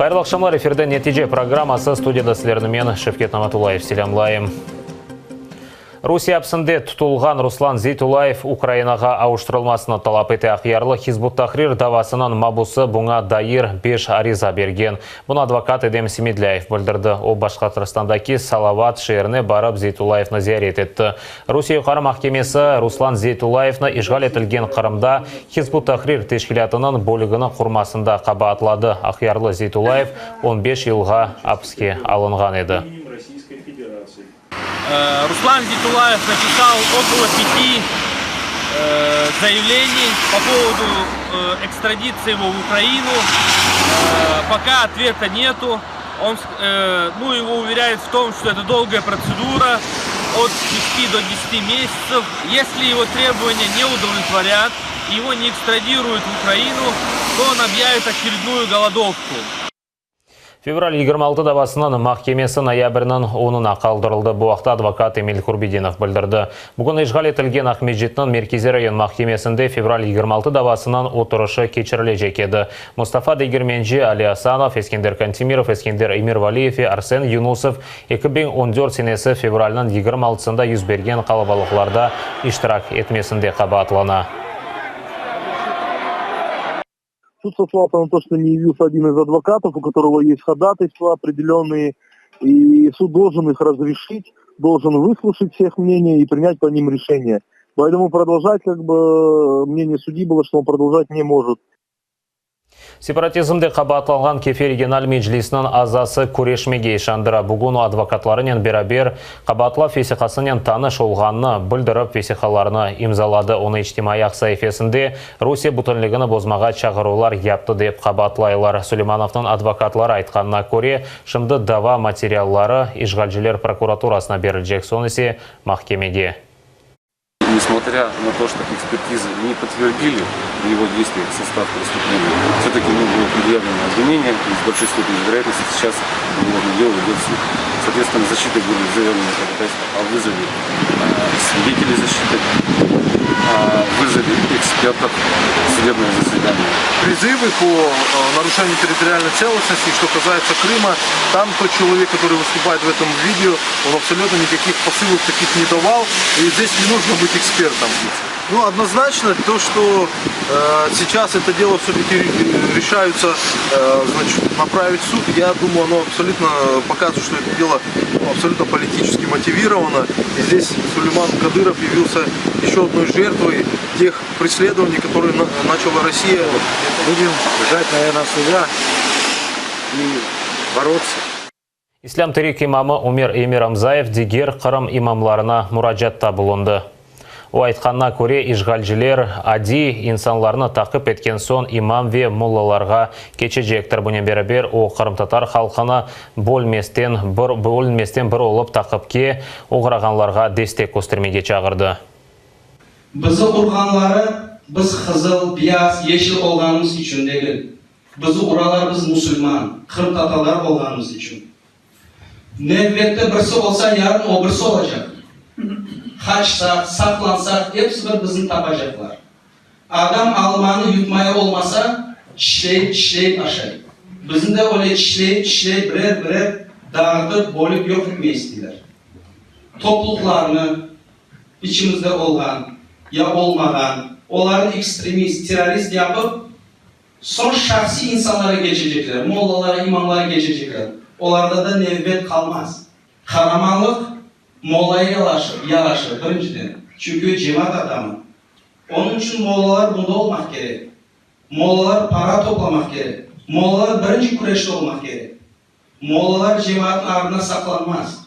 Hayırlı aqşamlar, efirde Netice programması, studiyada sizlerni men, Şevket Namatullayev, selâmlayım. Rusiye apsinde tutulğan Ruslan Zeytullayev Ukrainağa avuştırılmasını talap ete. Aqyarlı Hizb ut-Tahrir davasınıñ mabusı buña dair beş ariza bergen. Bunı advokat Edem Semedlâyev bildirdi. O, Başqırtstandaki Salavat şeerine barıp Zeytullayevni ziyaret etti. Rusiye Yuqarı mahkemesi Ruslan Zeytullayevni işğal etilgen Qırımda Hizb ut-Tahrir teşkilâtınıñ bölügini qurmasında qabaatladı. Aqyarlı Zeytullayev on beş yılğa apiske alınğan edi. Ruslan Zeytullayev написал около пяти заявлений по поводу экстрадиции его в Украину. Пока ответа нету. Он, ну, его уверяют в том, что это долгая процедура, от 6 до 10 месяцев. Если его требования не удовлетворят, его не экстрадируют в Украину, то он объявит очередную голодовку. Fevral 26 davasınıñ mahkemesi noyabrniñ 10-una qaldırıldı. Bu aqta advokat Emil Kurbedinov bildirdi. Bugün işğal etilgen Aqmescitniñ Merkeziy rayon mahkemesinde Fevral 26 davasınıñ oturışı keçirilecek edi. Mustafa Degermenci, Ali Asanov, Eskender Kantemirov, Eskender Emirvaliyev ve Arsen Yunusov 2014 senesi fevralniñ 26-sında yüz bergen qalabalıqlarda iştirak etmesinde qabaatlana. Суд сослался на то, что не явился один из адвокатов, у которого есть ходатайства определенные, и суд должен их разрешить, должен выслушать всех мнений и принять по ним решение. Поэтому продолжать, как бы, мнение судьи было, что он продолжать не может. Separatizmde qabaatlanğan Kefe regional meclisiniñ azası küreşmege işandıra. Bugün advokatlarınen beraber qabaatlav vesiqasınen tanış olğanını bildirip vesiqalarını imzaladı. Onı içtimaiy ağ saifesinde Rusiye bütünligini bozmağa çağıruvlar yaptı dep qabaatlaylar. Suleymanovnıñ advokatları aytqanına köre, şimdi dava materialları işğalciler prokuraturasına berilecek, soñ ise mahkemege. Несмотря на то, что экспертизы не подтвердили в его действиях состав преступления, все-таки ему было предъявлено обвинение, и с большой степенью вероятности сейчас уголовное дело идет в суд. Соответственно, защитой были заявлены ходатайства о вызове свидетелей защиты, о вызове экспертов в судебное заседание. Призывы по нарушению территориальной целостности, что касается Крыма, там тот человек, который выступает в этом видео, он абсолютно никаких посылов таких не давал, и здесь не нужно быть экспертом. Ну, однозначно, то, что сейчас это дело все-таки решаются значит, направить в суд, я думаю, оно абсолютно показывает, что это дело, ну, абсолютно политически мотивировано. И здесь Сулейман Кадыров явился еще одной жертвой тех преследований, которые начала Россия. Будем ждать, наверное, суда и бороться. İslâm Terek imamı Umer Emiramzayev diger Qırım imamlarına muracaatta bulundı. O aytqanına köre, işğalciler adiy insanlarnı taqip etken soñ imam ve mollalarğa keçecektir. Bunen beraber o qırımtatar halqını bölünmesten bir olıp taqipke oğrağanlarğa destek köstermege çağırdı. Bizi urğanları biz qızıl, beyaz, yeşil olğanımız içün degil. Bizi uralar biz musulman, qırımtatarlar olğanımız içün. Nevbette birisi olsa, yarın o birisi olacaq. Qaçsaq, saqlansaq, episi bir bizni tapacaqlar. Adam almanı yutmaya olmasa, tişleyip tişleyip aşay. Bizni de öyle tişleyip tişleyip birer birer dağıtıp, bölip yoq etmey isteyler. Topluluqlarnı içimizde olğan ya olmağan, olarnı ekstremist, terrorist yapıp, soñ şahsiy insanlara keçecekler, mollalara, imamlara keçecekler. Olarda da nevbet qalmaz. Qaramanlıq mollaya yalaşır, yaraşır, birinciden, çünki o cemaat adamı. Onıñ içün mollalar bunda olmaq kerek. Mollalar para toplamaq kerek. Mollalar birinci küreşte olmaq kerek. Mollalar cemaatnıñ ardına saqlanmaz.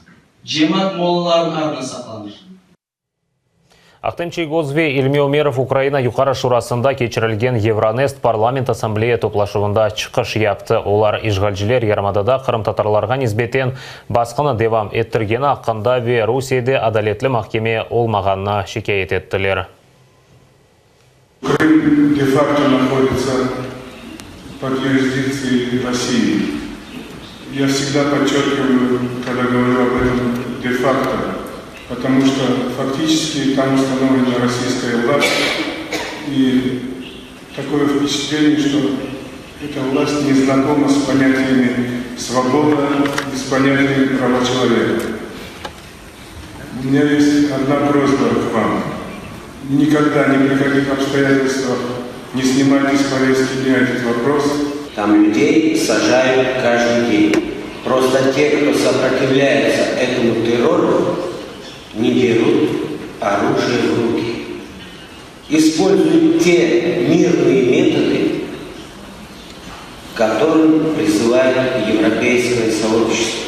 Cemaat mollalarnıñ ardına saqlanır. Ahtem Çiygoz ve İlmi Umerov Ukraina Yuqarı Şurasında keçirilgen Euronest parlament assambleya toplaşuvında çıqış yaptı. Olar işğalciler yarımadada qırımtatarlarğa nisbeten basqını devam ettirgeni aqqında ve Rusiyede adaletli mahkeme olmağanını şikâyet ettiler. Крым де-факто находится под юрисдикцией России. Я всегда подчеркиваю, когда говорю об этом де-факто, потому что фактически там установлена российская власть, и такое впечатление, что Эта власть не знакома с понятиями свобода и с понятиями права человека. У меня есть одна просьба к вам. Никогда, ни при каких обстоятельствах не снимайте с повестки дня этот вопрос. Там людей сажают каждый день. Просто те, кто сопротивляется этому террору, не берут оружие в руки. Используют те мирные методы, которым призывает европейское сообщество.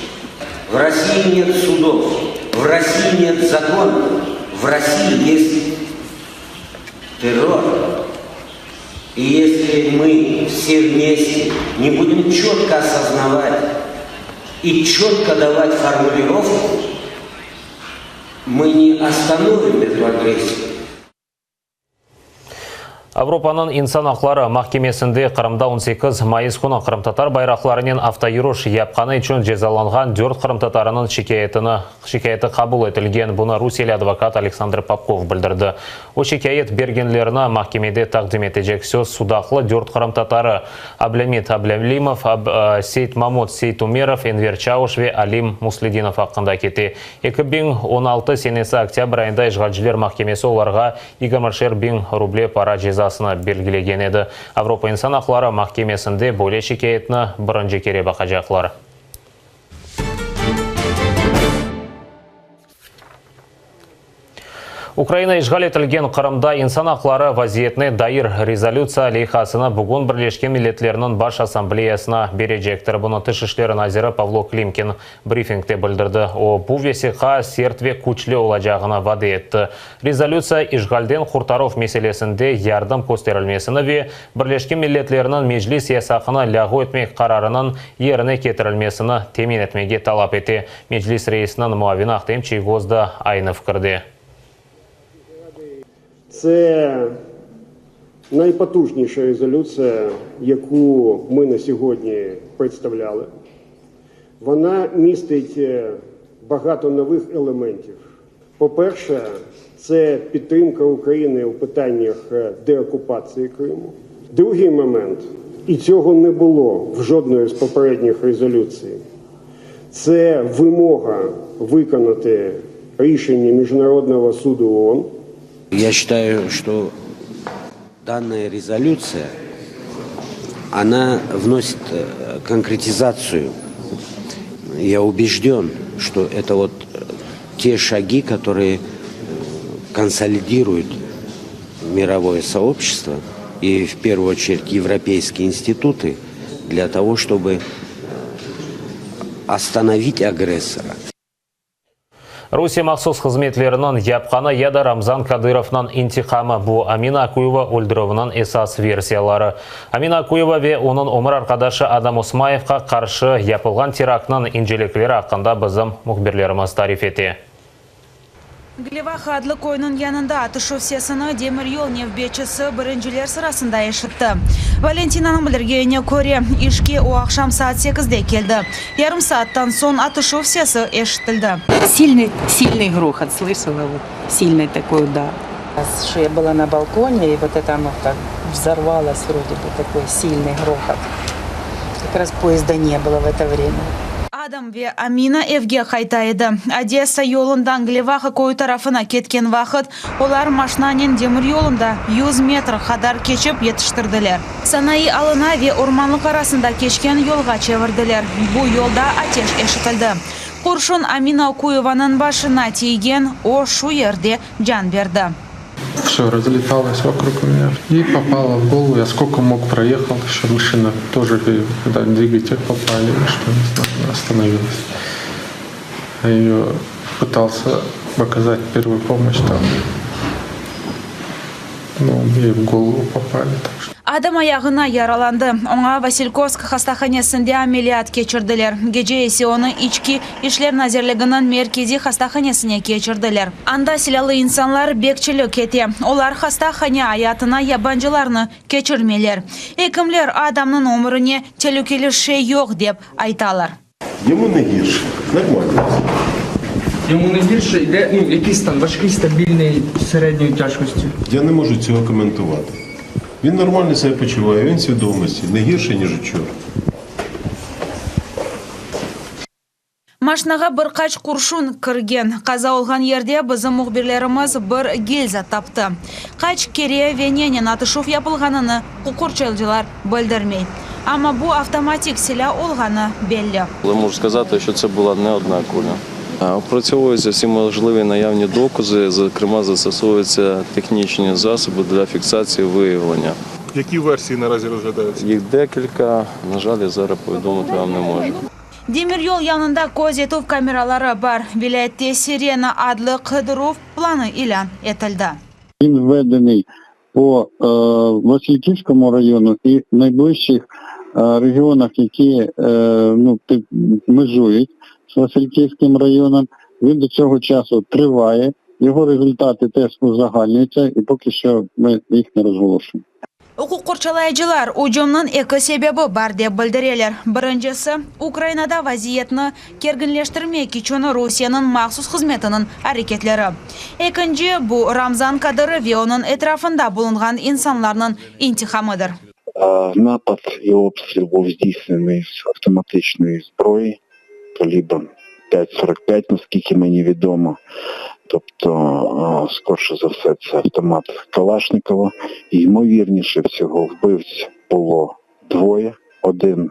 В России нет судов, в России нет закона, в России есть террор. И если мы все вместе не будем четко осознавать и четко давать формулировку, мы не остановим эту агрессию. Avropanıñ insan aqları mahkemesinde Qırımda on sekiz mayıs künü qırımtatar bayraqlarınen avtoyürüş yapqanı içün cezalanğan dört qırımtatarınıñ şikâyetini şikâyeti qabul etilgen. Bunı rusiyeli advokat Aleksandr Popkov bildirdi. O, şikâyet bergenlerni mahkemede taqdim etecek. Söz Sudaqlı dört qırımtatarı, Ablâmit Ablâlimov, Seytmamut Seytumerov, Enver Çauş ve Alim Musledinov aqqında kete. 2016 senesi oktâbr ayında işğalciler mahkemesi olarğa yigirmişer biñ ruble para cezasını belgilegen edi. Avropa insan aqları mahkemesinde böyle şikâyetni birinci kere baqacaqlar. Ukraina işğal etilgen Qırımda insan aqları vaziyetine dair rezolütsiya leyhasını bugün Birleşken Milletlerniñ Baş Assambleyasına berecektir. Bunı Tış işleri naziri Pavlo Klimkin brifingde bildirdi. O, bu vesiqa sert ve küçlü olacağını vade etti. Rezolütsiya işğalden qurtaruv meselesinde yardım kösterilmesini ve Birleşken Milletlerniñ Meclis yasaqını lâğu etmek qararınıñ yerine ketirilmesini temin etmege talap ete. Meclis reisiniñ muavini Ahtem Çiygoz da aynı fikirde. Це найпотужніша резолюція, яку ми на сьогодні представляли. Вона містить багато нових елементів. По-перше, це підтримка України у питаннях деокупації Криму. Другий момент, і цього не було в жодної з попередніх резолюцій, це вимога виконати рішення Міжнародного суду ООН. Я считаю, что данная резолюция, она вносит конкретизацию. Я убежден, что это вот те шаги, которые консолидируют мировое сообщество и, в первую очередь, европейские институты для того, чтобы остановить агрессора. Rusiye mahsus hızmetleriniñ yapqanı ya da Ramzan Kadırovnıñ intiqamı, bu Amina Akuyeva öldürüviniñ esas versiyaları. Amina Akuyeva ve onıñ ömür arqadaşı Adam Osmayevqa qarşı yapılğan teraktnıñ incelikleri aqqında bizim mühbirlerimiz tarif ete. Glevaha adlı köyniñ yanında atışuv sesini demiryol nevbetçisi birinciler sırasında eşitti. Valentinanıñ bildirgenine köre, işke o aqşam saat sekizde keldi. Yarım saattan soñ atışuv sesi eşitildi. Silnıy, silnıy grohot slışala, vot, silnıy takoy udar. Şo ya byla na balkone, i vot eto ono tak vzorvalos vrode bı, takoy silnıy grohot. Kak raz poezda ne bylo v eto vremâ. Adam ve Amina evge qayta edi. Odessa yolundan Glevaha köyü tarafına ketken vaqıt, olar maşnanen demiryolunda yüz metr qadar keçip yetiştirdiler. Sanayı alına ve ormanlıq arasında keçken yolğa çevirdiler. Bu yolda ateş eşitildi. Qurşun Amina Okuyevanıñ başına tiygen, o, şu yerde can berdi. Vse razletalos vokrug menya i popalo v golovu, ya skolko mog proehal, eşe maşina тоже dvigatel popali, što ne znayu, ostanovilos. Eyo pıtalsâ okazat pervuyu pomoşç tam, no, ey v golovu popali, tak što. Adam ayağına yaralandı. Oña Vasilkovsk hastahanesinde ameliyat keçirdiler. Gece ise onı İçki işler nazirliginiñ merkeziy hastahanesine keçirdiler. Anda silâlı insanlar bekçilik ete. Olar hastahane ayatına yabancılarnı keçirmeyler. Ekimler adamnıñ ömrüne telükeli şey yoq, dep aytalar. Yemu ne girşe, normalno vse. Йому не гірше, йде, ну, якийсь стан, важкий, стабільний, середньої тяжкості. Я не можу цього коментувати. Він нормально себе почуває, він в свідомості, не гірше, ніж учора. Maşnağa bir qaç qurşun kirgen. Qaza olğan yerde bizim mühbirlerimiz bir gilza taptı. Qaç kere ve nenen atışuv yapılğanını uquqqorçalayıcılar bildirmey. Amma bu avtomatik silâ olğanı belli. Але можу сказати, що це була не одна куля. Опрацьовуються всі можливі наявні докази, зокрема застосовуються технічні засоби для фіксації виявлення. Які версії наразі розглядаються? Їх декілька, на жаль, я зараз повідомити вам не можу. Demiryol yanında köz etüv kameraları bar. Vilâyette Sirena adlı qıdıruv planı ilân etildi. Він введений по Васильківському району і найближчих регіонах, які ну, межують з Васильківським районом. Він до цього часу триває, його результати теж узагальнюються і поки що ми їх не розголошуємо. Uquq qorçalayıcılar, ücümniñ eki sebebi bar, dep bildireler. Birincisi, Ukrainada vaziyetni kerginleştirmek içün Rusiyeniñ mahsus hızmetiniñ areketleri. Ekinci, bu Ramzan Kadırov ve onıñ etrafında bulunğan insanlarnıñ intiqamıdır. Napad i obstril buv zdійснений з avtomatичної зброї калібром 5,45, наскільки мені відомо. Тобто, скорше за все, це автомат Калашникова. І, ймовірніше всього, вбивць було двоє. Один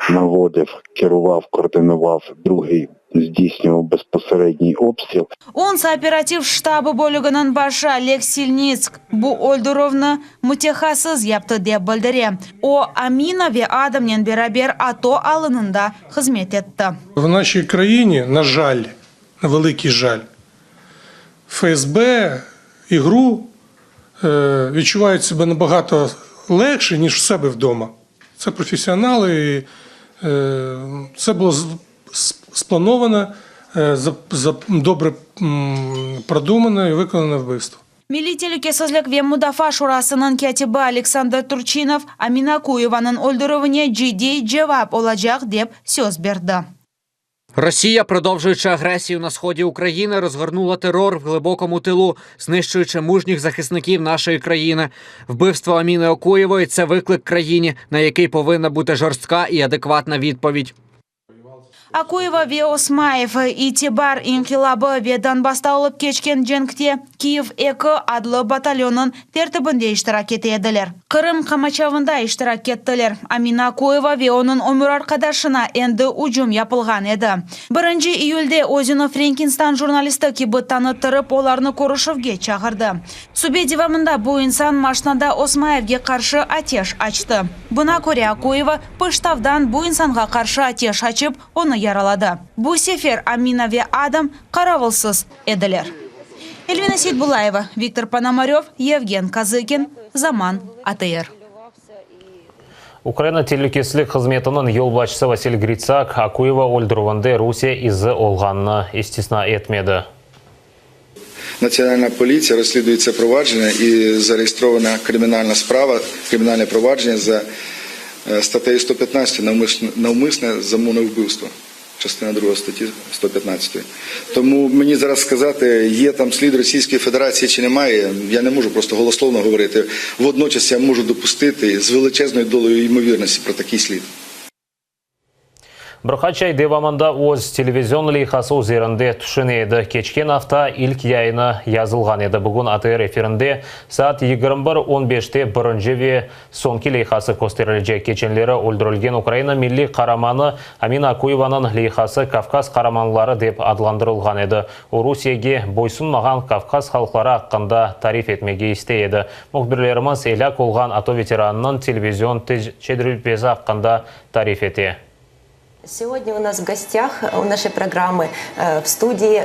наводив, керував, координував, другий здійснював безпосередній обстріл. UNSA operativ ştabı bölüginiñ başı Oleg Silnitsk bu öldürüvni mütehassıs yaptı, dep bildire. O, Amina ve Adamnen beraber ATO alanında hızmet etti. В нашій країні, на жаль, на великий жаль, ФСБ і ГРУ відчувають себе набагато легше, ніж в себе вдома. Це професіонали, і це було сплановане, добре продумане і виконане вбивство. Milliy telükesizlik ve mudafaa şurasınıñ kâtibi Aleksandr Turçinov Amina Akuyevanıñ öldürüvine ciddiy cevap olacaq, dep söz berdi. Росія, продовжуючи агресію на сході України, розгорнула терор в глибокому тилу, знищуючи мужніх захисників нашої країни. Вбивство Аміни Окуєвої – це виклик країні, на який повинна бути жорстка і адекватна відповідь. Akuyeva ve Osmayev İtibar inqilâbı ve Donbassta olıp keçken cenkte Kiyev eki adlı batalyonnıñ tertibinde iştirak ete ediler. Qırım qamaçavında iştirak ettiler. Amina Akuyeva ve onıñ ömür arqadaşına endi ücüm yapılğan edi. Birinci iyülde özüni Frenkistan jurnalisti kibi tanıttırıp, olarnı körüşüvge çağırdı. Subet devamında bu insan maşnada Osmayevge qarşı ateş açtı. Buna köre Akuyeva pıştavdan bu insanğa qarşı ateş açıp, onı yaraladı. Bu sefer Amina ve Adam qaravulsız ediler. Elvina Seytbullayeva, Viktor Ponomarev, Yevgen Kazıkin, Zaman ATR. Ukraina telükesizlik hızmetiniñ yolbaşçısı Vasil Gritsak Akuyeva öldürüvinde Rusiye izi olğanını istisna etmedi. Національна поліція розслідує це провадження і зареєстрована кримінальна справа, кримінальне провадження за статтею 115 навмисне замовне вбивство, частина 2 статті 115. Тому мені зараз сказати, є там слід Російської Федерації чи немає, я не можу просто голословно говорити. Водночас я можу допустити з величезною долею ймовірності про такий слід. Bir qaç ay devamında öz televizion leyhası üzerinde tüşüne edi. Keçken afta ilk yayını yazılğan edi. Bugün ATR efirinde saat 21.15te birinci ve soñki leyhası kösterilecek. Keçenleri öldürilgen Ukraina milliy qaramanı Amina Akuyevanıñ leyhası Kavkaz qaramanları dep adlandırılğan edi. O, Rusiyege boysunmağan Kavkaz halqları aqqında tarif etmege istey edi. Mühbirlerimiz elâk olğan ATO veteranınıñ televizion tecribesi aqqında tarif ete. Сегодня у нас в гостях у нашей программы в студии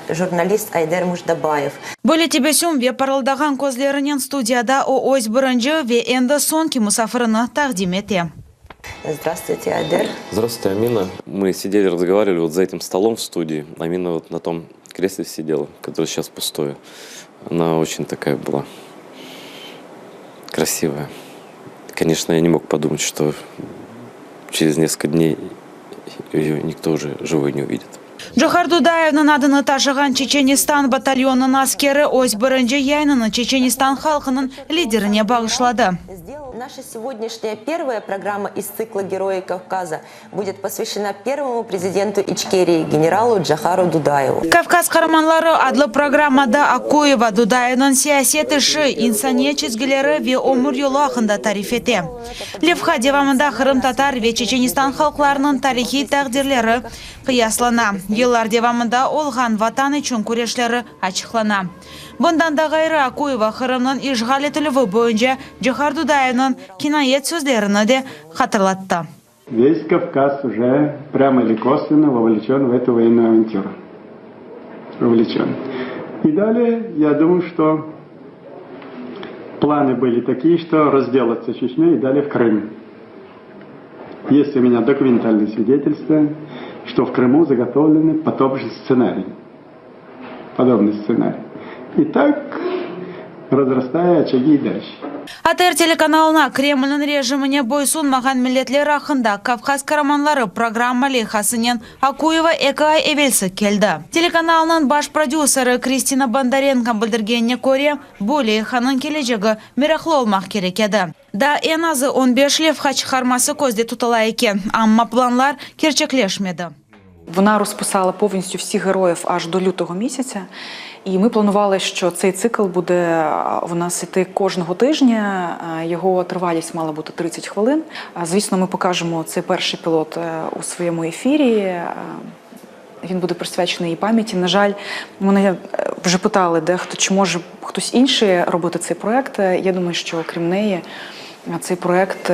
журналист Айдер Муждабаев. Böyle tebessüm ve parıldağan közlerinen studiyada o öz birinci ve endi soñki musafirini taqdim ete. Здравствуйте, Айдер. Здравствуйте, Амина. Мы сидели, разговаривали вот за этим столом в студии. Амина вот на том кресле сидела, которое сейчас пустое. Она очень такая была красивая. Конечно, я не мог подумать, что через несколько дней ее никто уже живой не увидит. Cohar Dudayevniñ adını taşığan Çeçenistan batalyonınıñ askeri öz birinci yayınını Çeçenistan halqınıñ liderine bağışladı. Наша сегодняшняя первая программа из цикла Герои Кавказа будет посвящена первому президенту Ичкерии генералу Джохару Дудаеву. Kavkaz qaramanları adlı programmada Akuyeva Dudayevniñ siyaset işi, insaniyet çizgileri ve ömür yolu aqqında tarif ete. Levha devamında qırımtatar ve Çeçenistan halqlarınıñ tarihiy taqdirleri qıyaslana, yıllar devamında olğan Vatan içün küreşleri açıqlana. Bundan da ğayrı, Akuyeva Qırımnıñ işğal etilüvi boyunca Cohar Dudayevniñ kinayet sözlerini de hatırlattı. Весь Кавказ уже прямо или косвенно вовлечен в эту военную авантюру. Вовлечен. И далее, я думаю, что планы были такие, что разделаться Чечней и далее в Крым. Есть у меня документальные свидетельства, что в Крыму заготовлены подобный сценарий. Подобный сценарий. И так разрастая очаги и дальше. ATR telekanalına Kremlniñ rejimine boysunmağan milletler aqqında Kavkaz qaramanları programma leyhasınen Akuyeva eki ay evelsi keldi. Telekanalnıñ baş prodüseri Kristina Bondarenko bildirgenine köre, bu leyhanıñ kelecegi meraqlı olmaq kerek edi. Daa eñ azı on beş levha çıqarması közde tutula eken, amma planlar kerçekleşmedi. Вона розписала повністю всіх героїв аж до лютого місяця. І ми планували, що цей цикл буде у нас йти кожного тижня. Його тривалість мала бути 30 хвилин. Звісно, ми покажемо цей перший пілот у своєму ефірі. Він буде присвячений її пам'яті. На жаль, мене вже питали дехто, чи може хтось інший робити цей проект. Я думаю, що крім неї цей проект,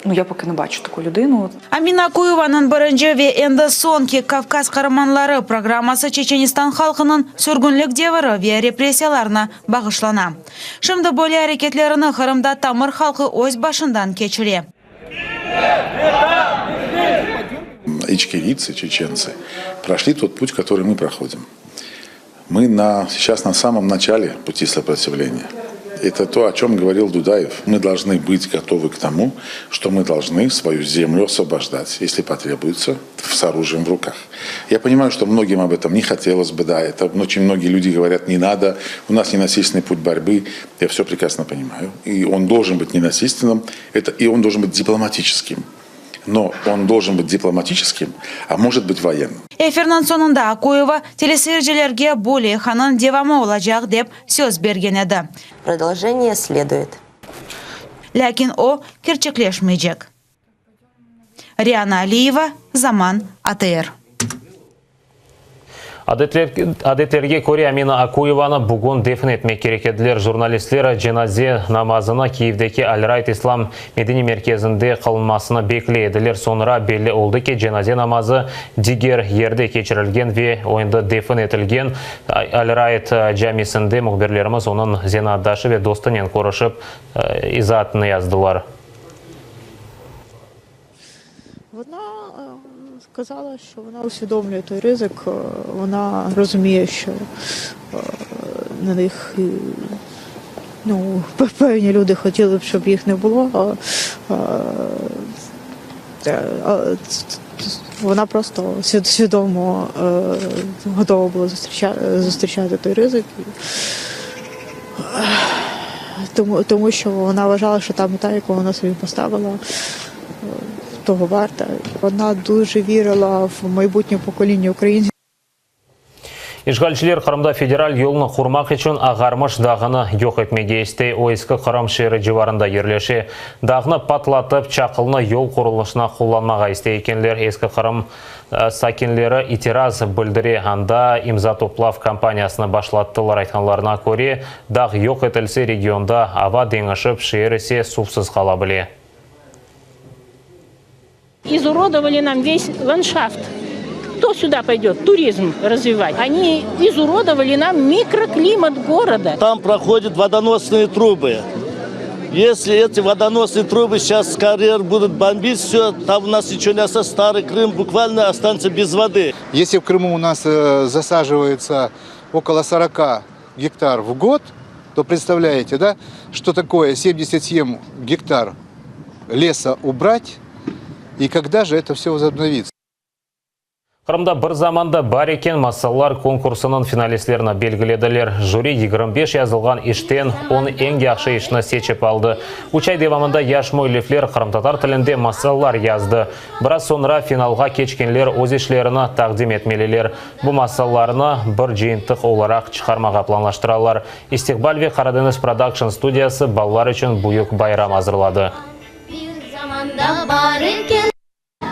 ну, я поки не бачу таку людину. Amina Akuyovanıñ birinci ve endi soñki Kavkaz qaramanları programması Çeçenistan halqınıñ sürgünlik deviri ve repressiyalarına bağışlana. Şimdi böyle areketlerini Qırımda tamır halqı öz başından keçire. İçkeriyцы, çeçenцы, прошли тот путь, который мы проходим. Мы на, сейчас на самом начале пути сопротивления. Это то, о чем говорил Дудаев. Мы должны быть готовы к тому, что мы должны свою землю освобождать, если потребуется, с оружием в руках. Я понимаю, что многим об этом не хотелось бы, да, это очень многие люди говорят, не надо, у нас ненасильственный путь борьбы. Я все прекрасно понимаю. И он должен быть ненасильственным, это, и он должен быть дипломатическим. Но он должен быть дипломатическим, а может быть военным. Efirniñ soñunda Akuyeva teleseyircilerge bu leyhanıñ devamı olacaq dep söz bergen edi. Продолжение следует. Lâkin o, kerçekleşmeycek. Riana Aliyeva, Zaman, ATR. Adetlerge köre, Amina Akuyevanı bugün defin etmek kerek ediler. Jurnalistler cenaze namazını Kiyevdeki Al-Raid İslam medeniy merkezinde qılınmasını bekley ediler. Soñra belli oldı ki, cenaze namazı diger yerde keçirilgen ve o endi defin etilgen Al-Raid camisinde. Mühbirlerimiz onıñ zenaatdaşı ve dostunen körüşip, izaatını yazdılar. Вона сказала, що вона усвідомлює той ризик, вона розуміє, що на них ну, певні люди хотіли б, щоб їх не було. А вона просто свідомо готова була зустрічати той ризик. Тому, що вона вважала, що та мета, яку вона собі поставила, того варта. Вона дуже вірила в майбутнє покоління українців. İşğalciler Qırımda federal yolnı qurmaq içün Ağarmış dağını yoq etmege istey. O, Eski Qırım şeeri civarında yerleşe. Dağnı patlatıp, çaqılnı yol qurulışına qullanmağa istey ekenler. Eski Qırım sakinleri itiraz bildire, anda imza toplav kampaniyasını başlattılar. Aytqanlarına köre, dağ yoq etilse, regionda ava deñişip, şeer ise suvsız qala bile. Изуродовали нам весь ландшафт. Кто сюда пойдет туризм развивать? Они изуродовали нам микроклимат города. Там проходят водоносные трубы. Если эти водоносные трубы сейчас карьер будут бомбить, все, там у нас ничего не останется, старый Крым буквально останется без воды. Если в Крыму у нас засаживается около 40 гектар в год, то представляете, да, что такое 77 гектар леса убрать и когда же это все возобновится? Qırımda bir zamanda bar eken masallar konkursınıñ finalistlerini belgilediler. Jüri 25 yazılğan işten on eñ yahşı işni seçip aldı. Üç ay devamında yaş müellifler qırımtatar tilinde masallar yazdı. Biraz soñra finalğa keçkenler öz işlerini taqdim etmeliler. Bu masallarnı bir cıyıntıq olaraq çıqarmağa planlaştıralar. İstiqbal ve Qaradeñiz Production studiyası balalar içün büyük bayram azırladı.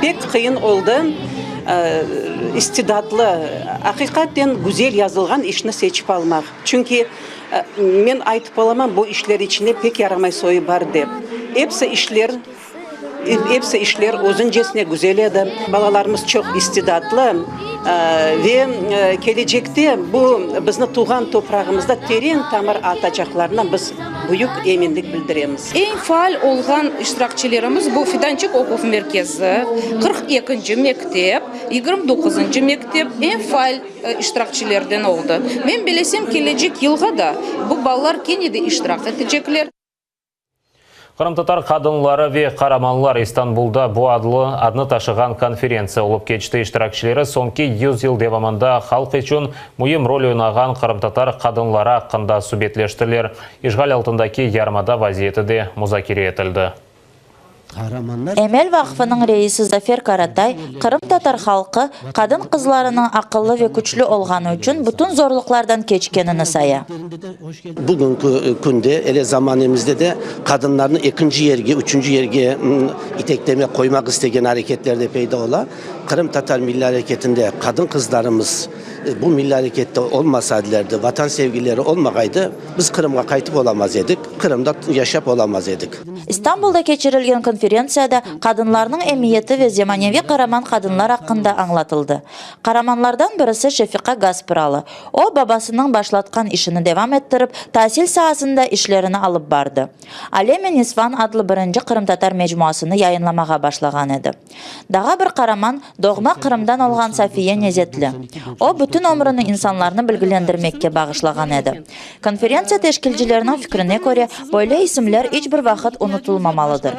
Pek qıyın oldı, istidatlı, aqiqaten güzel yazılğan işni seçip almaq. Çünki men aytıp olamam, bu işler içinde pek yaramay soyu bar dep. Episi işler, episi işler özüncesine güzel edi. Balalarımız çoq istidatlı ve kelecekte bu bizni tuvğan toprağımızda teren tamır atacaqlarına biz büyük eminlik bildiremiz. Eñ faal olğan iştirakçilerimiz bu Fidançıq oquv merkezi, 42-nci mektep, 29-ncı mektep eñ faal iştirakçilerden oldı. Men bilesem, kelecek yılğa da bu balalar kene de iştirak etecekler. Qırımtatar qadınları ve qaramanlar İstanbulda bu adlı adnı taşığan konferentsiya olıp keçti. İştirakçileri soñki yüz yıl devamında halq içün müim rol oynağan qırımtatar qadınları aqqında subetleştiler. İşğal altındaki yarımada vaziyeti de muzakere etildi. Emel vaqfınıñ reisi Zafer Karatay, qırımtatar halqı, qadın-qızlarınıñ aqıllı ve küçlü olğanı içün bütün zorluqlardan keçkenini saya. Bugünki künde, ele zamanemizde de qadınlarnı ekinci yerge, üçünci yerge itekleme, qoymaq istegen areketler de peyda ola. Qırımtatar milliy areketinde qadın-qızlarımız bu milliy arekette olmasaydılardı, vatan sevgileri olmağaydı, biz Qırımğa qaytıp olamaz edik, Qırımda yaşap olamaz edik. İstanbulda keçirilgen konferentsiyada qadınlarnıñ emiyeti ve zemaneviy qaraman qadınlar aqqında añlatıldı. Qaramanlardan birisi Şefiqa Gaspıralı. O, babasınıñ başlatqan işini devam ettirip, tasil saasında işlerini alıp bardı. Alem-i Nisvan adlı birinci qırımtatar mecmuasını yayınlamağa başlağan edi. Daa bir qaraman, doğma Qırımdan olğan Safiye Nezetli. O, bütün ömrüni insanlarnı bilgilendirmekke bağışlağan edi. Konferentsiya teşkilcileriniñ fikrine köre, böyle isimler iç bir vaqıt unutılmamalıdır.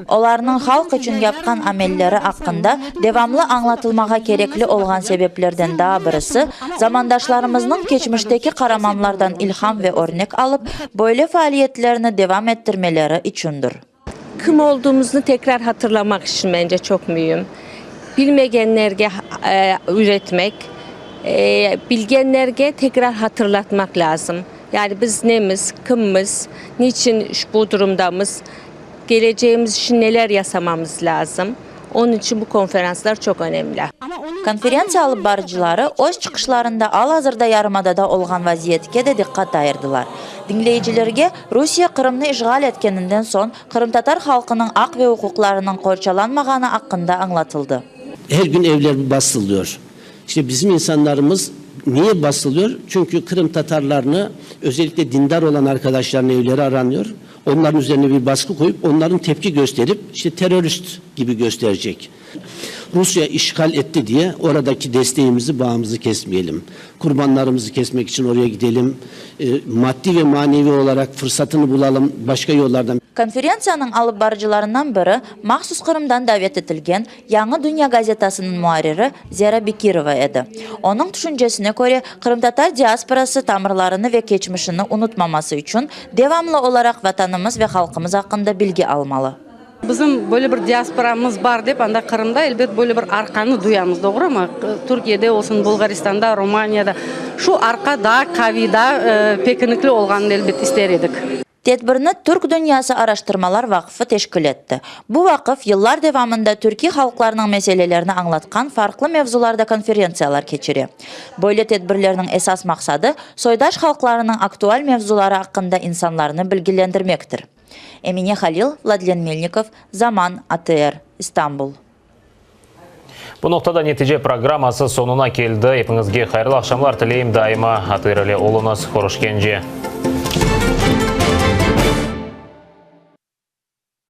Olarnıñ halq içün yapqan amelleri aqqında devamlı añlatılmağa kerekli olğan sebeplerden daa birisi, zamandaşlarımıznıñ keçmişteki qaramanlardan ilham ve örnek alıp, böyle faaliyetlerini devam ettirmeleri içündir. Kim olduğumuznı tekrar hatırlamaq içün bence çoq müim. Bilmegenlerge öğretmek, bilgenlerge tekrar hatırlatmaq lâzım. Yani biz nemiz, kimmiz, niçin bu durumdamız, geleceğimiz içün neler yasamamız lâzım. Onıñ içün bu konferanslar çoq önemli. Konferentsiya alıp barıcıları öz çıqışlarında al-azırda yarımadada olğan vaziyetke de diqqat ayırdılar. Diñleyicilerge Rusiye Qırımnı işğal etkeninden soñ qırımtatar halqınıñ aq ve uquqlarınıñ qorçalanmağanı aqqında añlatıldı. Her gün evler basılıyor. İşte bizim insanlarımız niye basılıyor? Çünki qırımtatarlarnı, özellikle dindar olan arkadaşlarnıñ evleri aranıyor. Onların üzerine bir baskı qoyıp, onların tepki gösterip, işte terörist kibi gösterecek. Rusya işğal etti diye oradaki desteğimizi, bağımızı kesmeyelim. Qurbanlarımızı kesmek içün oraya gidelim, maddiy ve maneviy olaraq fırsatını bulalım başqa yollardan. Konferentsiyanıñ alıp barıcılarından biri, mahsus Qırımdan davet etilgen Yañı dünya gazetasınıñ muarriri Zera Bekirova edi. Onıñ tüşüncesine köre, qırımtatar diasporası tamırlarını ve keçmişini unutmaması içün devamlı olaraq Vatanımız ve halqımız aqqında bilgi almalı. Bizim böyle bir diasporamız bar dep, anda Qırımda, elbet, böyle bir arqanı duyamız, doğrumı? Türkiyede olsun, Bulğaristanda, Romaniyada. Şu arqa daa qaviy, daa pekinikli olğanını, elbet, ister edik. Tedbirni Türk dünyası araştırmalar vaqfı teşkil etti. Bu vaqıf yıllar devamında türkiy halqlarnıñ meselelerini añlatqan farqlı mevzularda konferentsiyalar keçire. Böyle tedbirlerniñ esas maqsadı, soydaş halqlarınıñ aktual mevzuları aqqında insanlarnı bilgilendirmektir. Emine Halil, Vladlen Melnikov, Zaman, ATR, İstanbul. Bu noqtada Netice programması soñuna keldi. Epiñizge hayırlı aqşamlar tileyim, daima ATR ile oluñız. Körüşkence.